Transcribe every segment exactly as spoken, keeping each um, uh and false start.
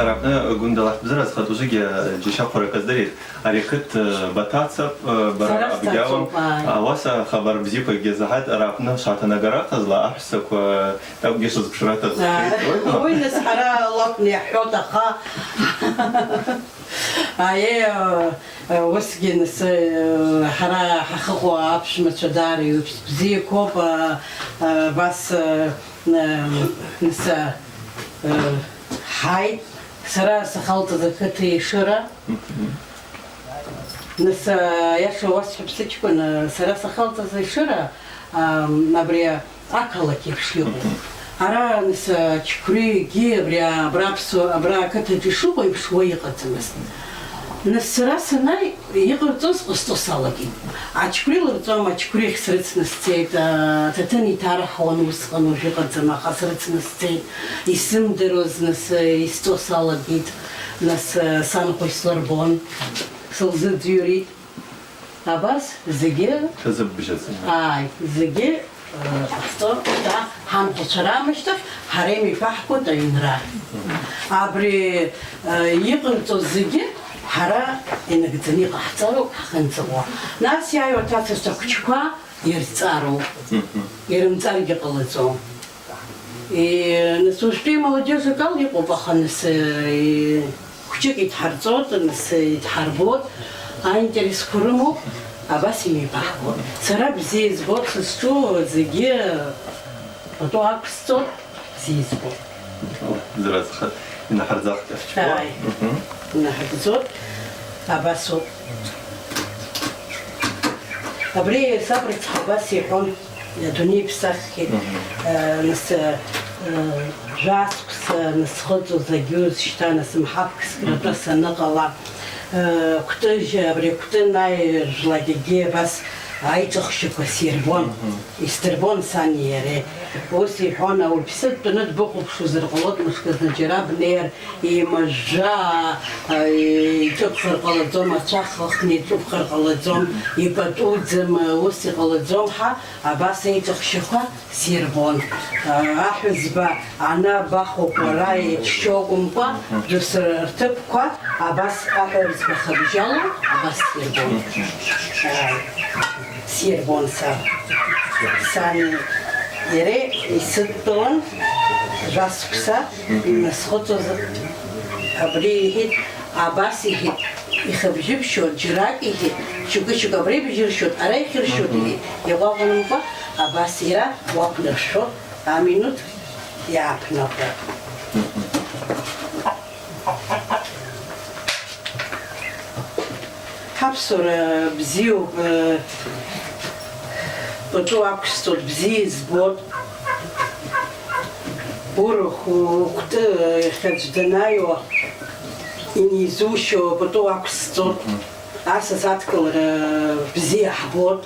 Араъа апны Гунда лахь бзыразхатӏ, ужвыгьи джьащахъваракӏ аздыритӏ. Ари акыт, э, батацапӏ, э, бара абгьауам. Сара сцацапӏ, ай. Ауаса хабар бзиква гьазгӏатӏ, араъа апны шватанага рахъазла ахӏвссаква тӏакӏвгьи швазпшра атахъхитӏ. Ай. Уый нас хӏара алакӏвны йхӏватӏ, аха. Ай, э, э, уысгьи нас, э, хӏара хӏахъву апшвмачва дари бзиквапӏ, э, э, абас, э, э, нас, э, хӏайтӏ. Сара сахьалцӏыз акыт Ишыра. Мгм. Нас, а, йаша уасхӏвапӏ сычкӏвын, а, сара сахьалцӏыз Ишыра, а, абри акалакь еипш йаъу. Мгм. Ара, нас, а, чквригьи абри абра апсу-, абра акытыджь йшаъу еипш уа йыҟадзамызтӏ. Нас сара санай, йыкъарцӏуз къасцӏуа салагитӏ. Ачкври лырцӏуама, ачквригь срыцны сцитӏ, а, ататын йтархӏуан, уыскъан ужвы йкъадзам, аха срыцны сцитӏ. Йсымдыруаз, нас, йсцӏуа салагитӏ, нас, санхъа йслырбун, сылзыдзуйритӏ. Абас зыгьи. Тазыббжьац. Ай, зыгьи, э, хъацӏа, та хӏанхъвцара амыщтахь, хӏара ймипахкватӏ айунра. Абри, э, йыкъарцӏуз зыгьи хӏара йнагадза йкъахӏцӏару хӏанцӏыгъва. Нас йайуа тацӏу стахъчква йырцӏару. Мгм. Йрымцӏаргьи къалацӏу. И, нас, ужвтӏи молодежь акӏал йыкъвапӏ, аха, нас, и, хвчыкӏ йдхӏарцӏутӏ, нас, йдхӏарбутӏ, аинтерес кврыму, абас ймипахкватӏ. Сара бзи йызбутӏ, сызчӏву зыгьи пӏатӏу аквсцӏутӏ, бзи йызбутӏ. Зразха йнахӏырдзахтӏ ахчква. Ай. Мгм. Йнахӏырдзутӏ, абасу. Абри саб рыцхӏа абас йхӏвун, адуней псаххьитӏ, мгм, э, нас, э, жвасквса, нас, схъыцӏу загьуз, щта, нас, мхӏапкскра, мгм, тӏа саныкъала, э, квтӏыжь, абри квтӏы най жвлагьагьи абас айчӏвахщаква сирбун, мгм, йсдырбун сани йари. Ус йхӏвун, ауи псы дтӏаны дбыхъвыпшуазар къалатӏ, мышкӏ зынджьара бнер, ймажвжва, э, йчӏвыпхыр къалатӏ, ачвахлахни йчӏвыпхыр къалатӏ, йпӏатӏудзам, ус йкъалатӏ, хӏа, абас айчӏвахщаква сирбун. Э, ахӏвызба ана бахваква райчвгьа акӏвымкӏва, дус ртыпква абас ахӏвызба хабжьалу абас сирбун. Э, Сирбун са. Сани йари йсыдтӏалын, жвасквса, мгм, йнасхъвыцуаз абри йхӏвитӏ, абас йхӏвитӏ, йхабжьыпщу, джьаракӏ йхӏвитӏ, чукӏы-чукӏ абри бжьырщутӏ, ара йхъирщутӏ, мгм, йхӏвитӏ, йгъвагъванмкӏва, абас йара уаквнаршву, аминут йгӏапнакъву. Мгм. Хӏапсура бзиу, э, пӏатӏу аквсцӏутӏ, бзи йызбутӏ. Урахв, квтӏы, хьадз данайуа, йнизу, пӏатӏу аквсцӏутӏ. Асас адкӏылра бзи гьбутӏ.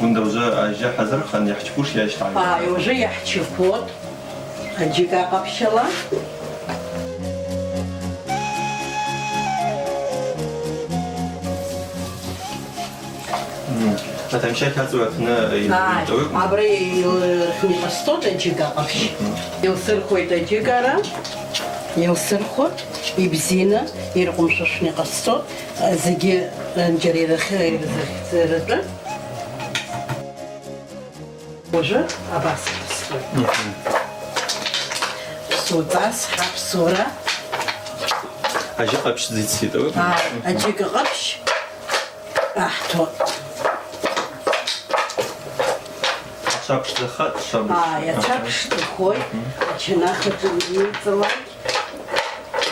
Гунда, уже ажьы хӏазырхан, йахӏчпуш йащтагӏван? Ай, уже йахӏчпутӏ. Аджьыкӏа къапщала. Мм. Атамщакь ацӏу апны, э, ай, йылтӏауи? Абра йылрхни къасцӏутӏ аджьыкӏа къапщ. Мгм. Йылсырхуйтӏ аджьыкӏара. Йылсырхвытӏ, йбзийны, йыркъвымшвышвни къасцӏутӏ, зыгьи зынджьара йрых-, йырзыхьзыртӏы. Уже абас къасцӏутӏ. Мгм. Суцӏас хӏапсура. Аджьыкъа къапщ зицитӏ, ауи? А, аджьыкъа къапщ. Ахӏту. Ачвапш дзахатӏ, швабыж. А, йачвапш дзахуй, мгм, ачанахъа джвылицӏла.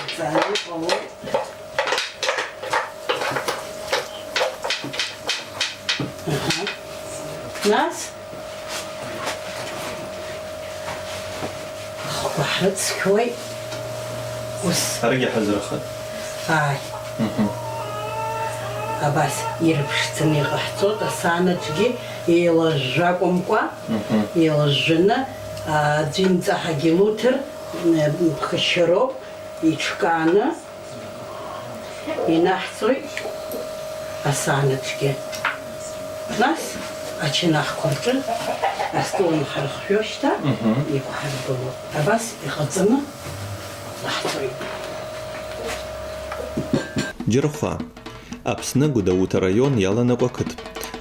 Дзани къалу. Ага. Нас? Хква хӏрыцхуй. Ус. Арыгьи хӏазырхатӏ. Ай. Мгм. Абас йырпшдзын йкъахӏцӏутӏ, асанаджьгьи йылажвжвакӏвымкӏва, мгм, йылажвжваны, а, дзинцӏа гьагьи лутыр, м, пхыщароу, йтшкӏаны, йнахӏцӏуй асанаджьгьи. Нас Ачанахква ртшы астол анхъархъвыхьуа щта, мгм, йыквхӏыргылу. Абас йкъвацӏаны йгӏахӏцӏуа. Джьырхва. Апсны Гвдаута район йаланакӏуа кыт.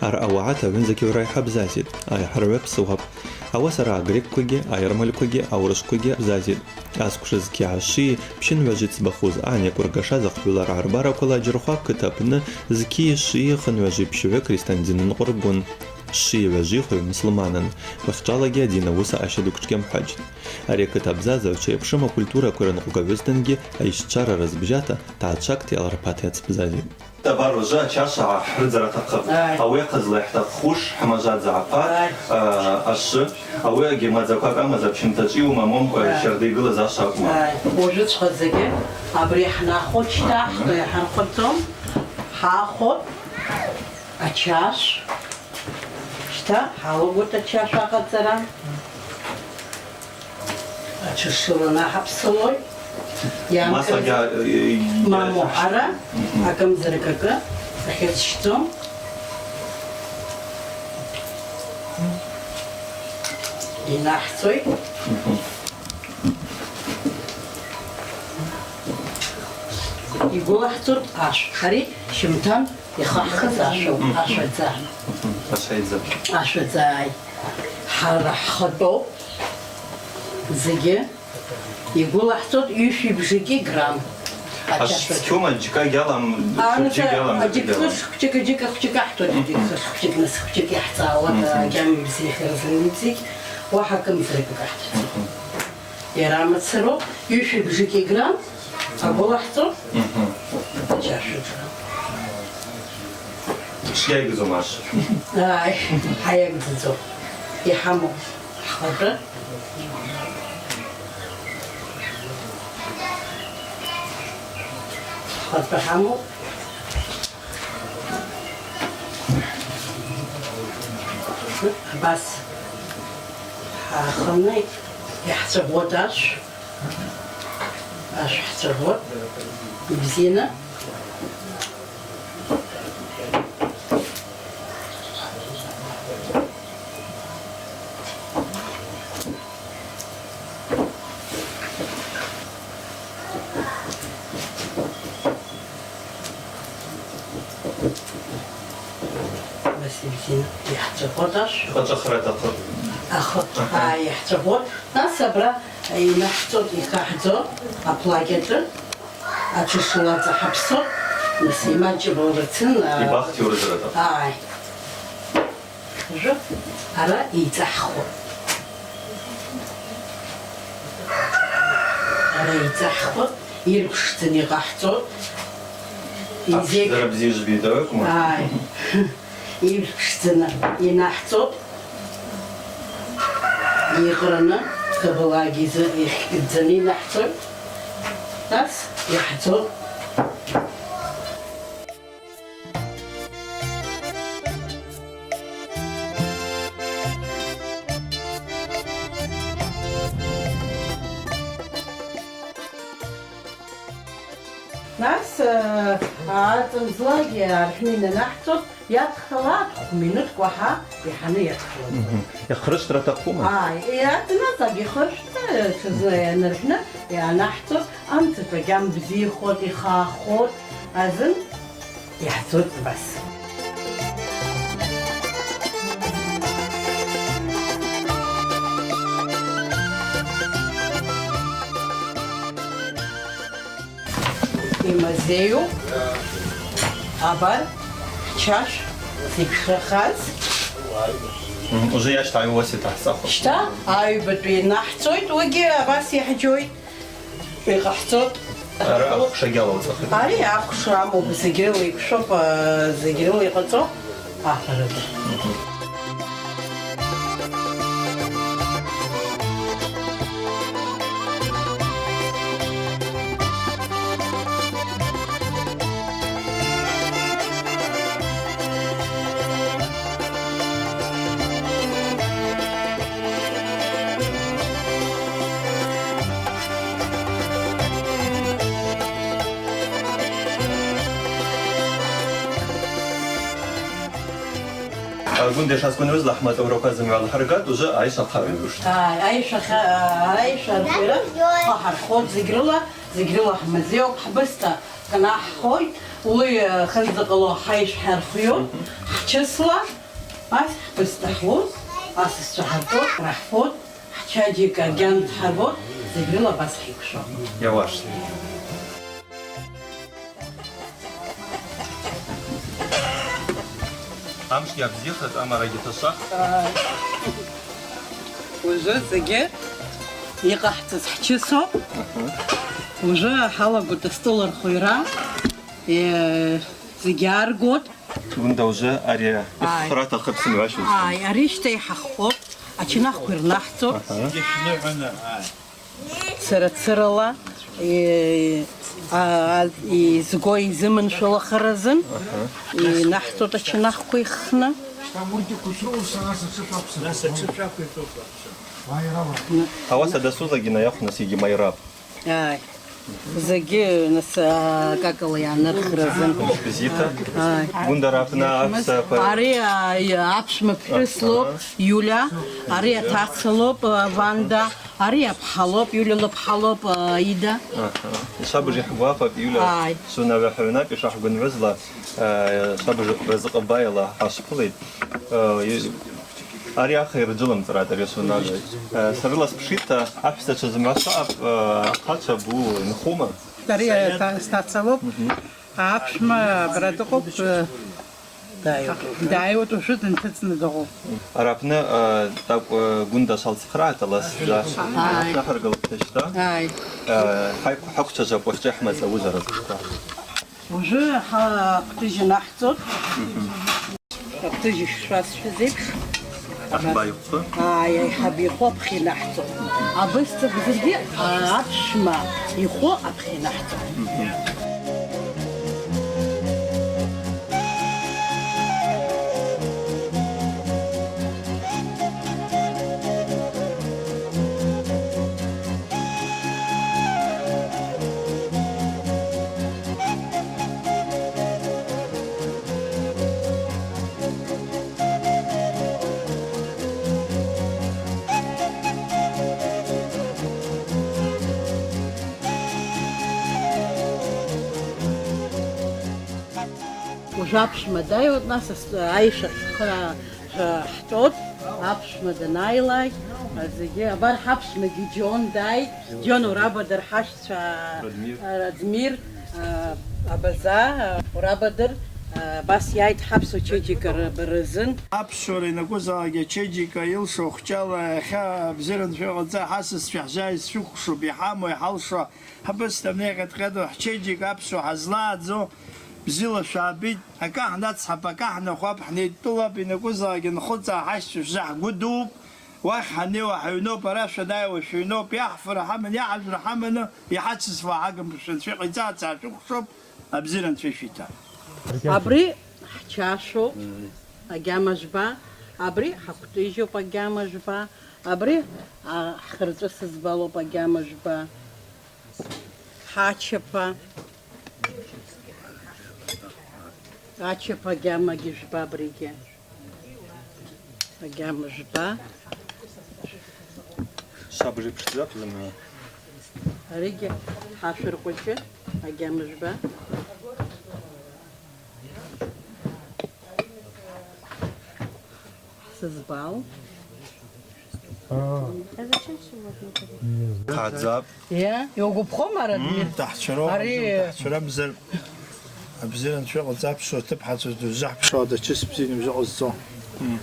Араъа уагӏа тагъвын закӏгьи райхӏа бзазитӏ, айхӏаргӏвы апсыуапӏ. Ауаса араъа грекквагьи, айармальквагьи, аурышвквагьи бзазитӏ. Асквша зкьи гӏаши, пщынгӏважви цӏбахуз анайкъвар гашаз ахъвлара гӏарбараквала Джьырхва кыт апны зкьи ши хынгӏважви пщгӏвы крестьян динын къвыргун. Ши гӏважвихугӏв мусульманын, пахчалагьи адин ауыса аща ду гьчӏвгьам хӏаджьтӏ. Ари акыт абзазагӏвчва йапшым акультураква йрынкъвгагӏвызтынгьи айщчвара рызбжьата тгӏачвакӏта йаларпата йацбзазитӏ. Абар ужвы ачашагӏа хӏрыдзара атахъыпӏ. Ай. Ауи ахъазла йхӏтахъхуш хӏмажвадза гӏапа, ай, а, ашвы. Ауи гьамадзаквакӏ амаз апщымта чӏиу момкӏва, ай, щарда йгылаз ашв акӏвма. Ай. Ужвы чвхъадзагьи абри хӏнахву щта, хӏту йхӏырхъвыцуа, хӏахву ачашв. Щта хӏалагута ачашв акъадзара. Ачашвла нахӏапсалой. Йамкъыз. Масла гьа-, э, э, маму гьа-, ара, мгм, акӏымзаракӏы, ахьызщту. Йнахӏцӏуй. Мгм. Йгвылахӏцӏур ашв. Ари щымтан йхахъхыз ашв, мгм, ашвадза. Мгм. Ашвадза. Ашвадза. Хӏара хӏхъатӏу зынгьи йгвылахӏцӏур йышви бжаки грамм. Ашв цкьума, джькӏа гьалам, аны джькӏа гьалам, аджьыкӏ джькӏа гьалам. Хвчыкӏ, аджьыкӏ хвчыкӏ ахӏту, аджьыкӏ, мгм, хвчыкӏ, хвчыкӏ нас хвчыкӏ йхӏцӏауа, мгм, гьам бзи хӏырзын йбзикӏ, уагӏа акӏымзаракӏ ахӏту. Мгм. Йара мацару, йышви бжаки грамм, агвылахӏцӏур. Мгм. Чашву грамм. Шйайгзу маш. Ай, хӏайагдзу. Йхӏаму. Хъатӏы. Хъатӏы хӏаму. Абас хӏахъвны йхӏцӏагъватӏ ашв. Ашв хӏцӏагъватӏ. Бзина. Басибзин йхӏцӏагъватӏ ашв. Къачӏвахра атахъыпӏ. Ахъы. Аха. Ай, йхӏцӏагъватӏ. Нас абра йнахӏцӏур, йхахӏдзур аплакьачӏвы, ачашвла цӏа хӏапсур, нас ймачӏабалра цин, а, йбахт йурызра атахъыпӏ. Ай. Жвы, ара йцӏахху. Ара йцӏахху, йырпшдзын йгӏахӏцӏу. Йзек-, апшдзара бзи жвбитӏ, акӏвма? Ай. Йырпшдзын йнахӏцӏу. Йкърыны, хъабалагьи йхкӏыддзын йнахӏцӏу. Нас йхӏцӏу. Нас, э, ацӏымзлагьи архӏвны йнанахӏцӏуз, йатхауа хъвы минуткӏ уагӏа йхӏваны йатхауа. Мгм. Йхъыршвтра атахъума? Ай, йатаназгьи йхъыршвтра, тшызны йанырхӏвны йанахӏцӏуз, амцачва гьам бзихуз, йхахуз азын йхӏцӏуз абас. Ймазею, абар, хӏчашв зиквшахаз. Мгм, уже йащтагӏвуа йаситӏ гьсахъу. Щта, айбатӏ йнахӏцӏуйтӏ, уыгьи абас йгьажьуйтӏ. Йгӏахӏцӏуйтӏ. Ара ахъвша гьала уацӏахитӏ. Ари ахъвша аму зынгьрыла йквшвапӏ, а, зынгьрыла йкъвацӏу. Ахъарада. А, Гунда йшгӏасгвынгӏвызла хӏмацӏураква зымгӏва лхӏыргатӏ, уже айшва хъа уыжвуштӏ. Ай, айшва хъа-, айшва рхвира хъа хӏырхъвытӏ, зынгьрыла, зынгьрыла хӏмазеу, хӏбыста кӏнаххуй, уи, э, хындзакъало хӏайшв хӏархвйу, хӏчысла, ас хӏбыста хӏуз, асасчва хӏархъвытӏ, рахӏфутӏ, хӏчеджик агьан дхӏаргвытӏ, зынгьрыла абас хӏиквшватӏ. Йауаш. Амшгьи абзихатӏ, амарагьи ташахтӏ. Ужвы зынгьи йкъахӏцӏыз хӏчысу. Ужвы хӏалагутӏ астол архвира. Э, зынгьи аргутӏ. Гунда, уже ари йхъхра атахъыпӏ сымгӏвашуз. Ай, ари щта йхӏхъхпӏ. Ачинахква йрнахцӏу. Цыра-цырала, э, а, а, йызго йзыманшвала хыразын, йнахцӏу ачинахква йххны. Ауаса дасу зынгьи найахвныс йгьи майрапӏ. Ай. Зынгьи нас, а, какала йанырхразын. Визита. Ай. Гунда рапна апса. Ари, а, апшма пхӏвыс лоп, Юля. Ари атаца лоп, а, Ванда. Ари апхӏа лоп, Юля лыпхӏа лоп, а, Аида. Аха. Швабыж йхӏгвапапӏ, Юля. Ай. Сунагӏва хӏвынапӏ йшгӏасгвынгӏвызла, а, швабыж разыкъабайала хӏашвхъвылитӏ. А, ю-, ари ахъа йырджвылымцӏратӏ ари сунагӏва. А, сарыла спшитӏта, ахӏвссачва зымгӏва шваъапӏ, а, ахъачва бу йынхума? Ари та-, стаца лоп. Апшма бара дыкъвуп, э, дайуа. Дайуа, ужвы дынтыцӏны дыгъу. Арапны, э, тӏакӏв, э, Гунда швалцхърагӏатӏ, ласдза. Ай. Швахъаргылтӏ щта. Ай. Э, хӏай-, хӏаквчважвапӏ уахьчӏвахьмаца уыжвара зкъвшква. Ужвы хӏа-, хъвтыжь йнахцӏун. Хъвтыжь йшсхӏваз йыпш. Ахӏба йхъвы? Ай, айхӏа йхъвы апхъа йнахцӏун. Абызта бзиргьи, а, апшма йхъвы апхъа йнахцӏун. Ужвы апшма дайуа, нас ас-, айшва хъа-, хӏтӏотӏ, апшма данайлакь, зынгьи, абар хӏапшмагьи Джон дайт, Джон урабадыр хӏашцӏа, Радмир. Радмир, а, абаза, а, урабадыр, а, абас йайт хӏапсу чеджикӏ рбарызын. Апшура йанакӏвызлакӏгьи чеджикӏ йылшо хчала, йахьа бзиран швыгъадза хӏасасчва хӏжайыз швыквшуп, йхӏаму, йхӏалшо, хӏбызта мнекъьа дкъьаду хӏчеджикӏ апсу хӏазладзу, бзила швабитӏ, акӏахӏ нацхӏапӏ, акӏахӏ нахвапӏ, хӏнайтӏтӏулапӏ, йанакӏвызлакӏгьи нхъвыцӏа хӏасчва швзахӏгвыдупӏ. Уахь хӏаниуа хӏыгӏвнупӏ, ара шванайуа швыгӏвнупӏ, йахӏфара хӏаман, йагӏажвра хӏамана, йхӏацызфа гьагым шван швыкъицӏа, ца швыквшвупӏ, абзиран швышвита. Абри хӏчашву, агьама жвба, абри хӏаквтӏыжьупӏ, агьама жвба, абри, а, хӏхырчӏвы сызбалупӏ, агьама жвба. Хӏачапа. Ачапа агьамагьи жвба абригьи. Агьама жвба. Швабыж йпшдзапӏ зымгӏва. Аригьи хӏашвыркъвачы, агьама жвба. Сызбал. А. А зачем сегодня это? Не знаю. Хъадзапӏ. Йа, йугвапхума, Радмир? М, тахчура, ари тахчура бзир. Абзиран швыкъвыдзапӏ, шватып хӏацуз дузахӏпшуа, дачыс бзини бзикъвызцо. М.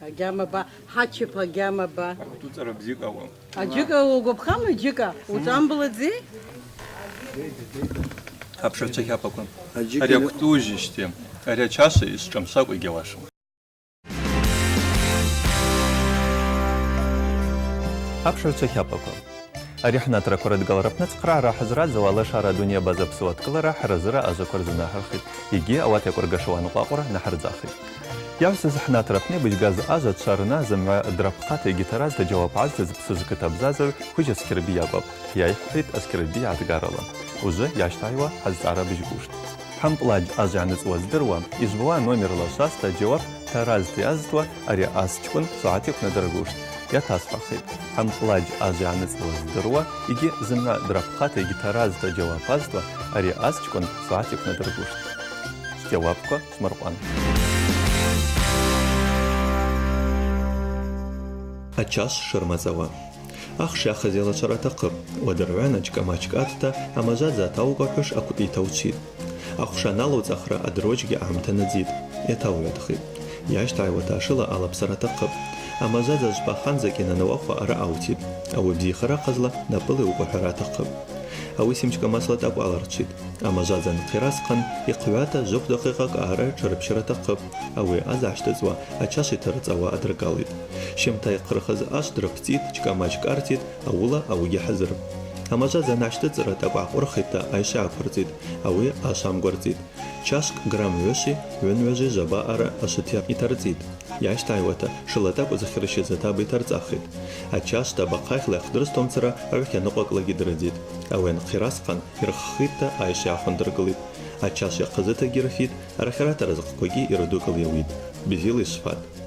Агьама ба, хӏачапа агьама ба. Аквтӏуцӏара бзикӏ ауа. Аджыкӏа угвапхама, аджыкӏа? Уцӏамбладзи? Апшыгӏвчва хапӏаква. Аджыкӏа. Ари аквтӏужь ищти, ари ачаша йшчӏамсакӏва йгьауашым. Апшыгӏвчва хапӏаква. Ари хӏнатраква рыдгалра апны цхърагӏара хӏызрадзауа Лашара адуней абаза псыуа адкӏылара хӏразыра ажваква рзунагӏвахитӏ, йгьи ауат йакӏвыргашауа анкъвакъвра нахӏырдзахитӏ. Йагӏвсыз хӏнатра апны йбыжьгаз ажва чварна зымгӏва драпхъата йгьи таразта джьауап гӏазтыз псыжвкыт абзазагӏв Хвыжь Аскербий акӏвапӏ, йайхӏвхӏвитӏ Аскербий адгарала. Ужвы йащтагӏайуа азцӏара быжьгуштӏ. Хӏампӏладж ажв йгӏаныцӏуа здыруа, йызбауа номерла швазта джьауап таразта йазтуа ари асчкӏвын согӏат йаквнадыргуштӏ, йатасхӏвахитӏ. Хӏампӏладж ажв йгӏаныцӏуа здыруа йгьи зымгӏва драпхъата йгьи таразта джьауап азтуа ари асчкӏвын согӏат йаквнадыргуштӏ. Джьауапква швмаркъван. Ачашв шырмацӏауа. Ахш йахъаз йалачвара атахъыпӏ. Уадыргӏвана чкӏамачкӏ атта, амажвадза атаукӏахӏвуш аквпӏи йтауцитӏ. Ахвша аналауцӏахра адрочгьи агӏамта надзитӏ, йатаугӏватхитӏ. Йащтагӏайуата ашыла алапсара атахъыпӏ. Амажвадза жвпӏахандзакӏ йананауахвуа араъа ауцитӏ. Ауи бзихара ахъазла напӏыла йукӏвахӏвара атахъыпӏ. Ауи симчкӏа масла тӏакӏв аларчвитӏ. Амажвадза анхъирасхъан, йхъгӏвата жвохв дакъикъакӏ аъара тшарыпщра атахъыпӏ. Ауи азгӏащтӏыцӏуа, ачашв йтарцӏауа адыркӏалитӏ. Щымта йхъырхыз ашв дрыпцӏитӏ, чкӏамачкӏ артитӏ, ауыла ауыгьи хӏазырпӏ. Амажвадза ангӏащтӏыцӏра тӏакӏв гӏакъвырхитӏта, айшва аквырцӏитӏ, ауи ашв амгварцӏитӏ. Чашвкӏ грамм гӏвышви гӏвынгӏвыжви жваба аъара ашвытйа йтарцӏитӏ. Йащтагӏайуата, шыла тӏакӏв зхъирщыз атаба йтарцӏахитӏ. Ачашв таба хъахьла йахдырстамцара агӏвхьаныкъвакӏлагьи дрыдзитӏ. Ауи анхъирасхъан, йырххитӏта айшва йгӏахвындыргылитӏ. Ачашв йахъазытагьи йырфитӏ, арахьарата рызкъквагьи йрыдукӏла йауитӏ. Бзила йшвфатӏ.